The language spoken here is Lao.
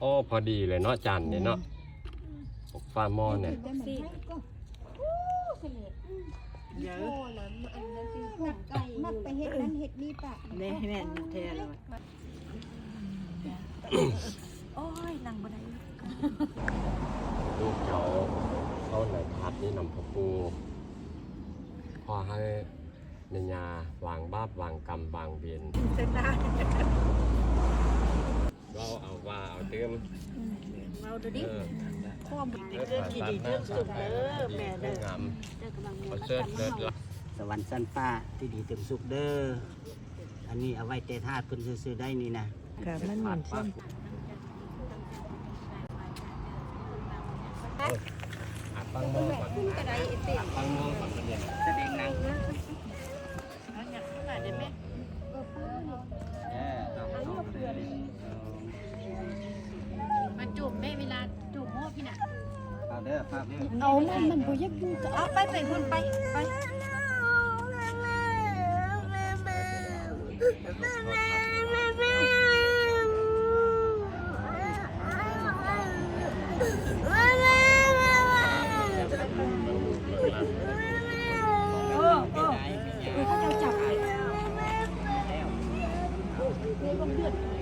ໂອ້ ພໍດີເລີຍເນາະ ຈານນີ້ເນາະ ອືມ ພວກຝາໝໍ້ນີ້ ເດີ ມັກໄປເຮັດນັ້ນເຮັດນີ້ປະ ແມ່ນ ແມ່ນແທ້ເລີຍ. ໂອ້ຍ ນັ່ງບໍ່ໄດ້ ລູກເຈົ້າເຂົ້າໃນພາດນີ້ນຳພະປູ ຂໍໃຫ້ແມ່ຍ່າວາງບາບ ວາງກຳ ວາງເວນ ເວົ້າເອົາວ່າເອົາຕື່ມ ເວົ້າດູດິ ເອີ ຄວາມເປັນເຮືອນທີ່ດີເຖິງສຸກເດີແມ່ເດີ ປະເສີດເລີດ ສະຫວັນຊັ້ນຟ້າທີ່ດີເຖິງສຸກເດີ. ອັນນີ້ເອົາໄວ້ແຕ່ທາດເພິ່ນຊື່ໆໄດ້ນີ້ນະ ກະມັນໝັ້ນຊ້ຳ ອັດປັງໝໍ້ກ່ອນ ອັດປັງໝໍ້ກ່ອນ ສະແດງໜັງ ເອົາຫຍັງມາໄດ້ແມ່ ເອີ ເອົາ ມາຈູບແມ່ ເວລາຈູບໝໍ້ພີ້ນະ ເອົາເດີ ເອົາ ມັນ ມັນບໍ່ຢາກຢູ່ ເອົາ ໄປ ໄປພຸ້ນ ໄປ ໄປ. ເອີ ເອີ ເຂົາເຈົ້າຈັບ ໃນວງເດືອດ.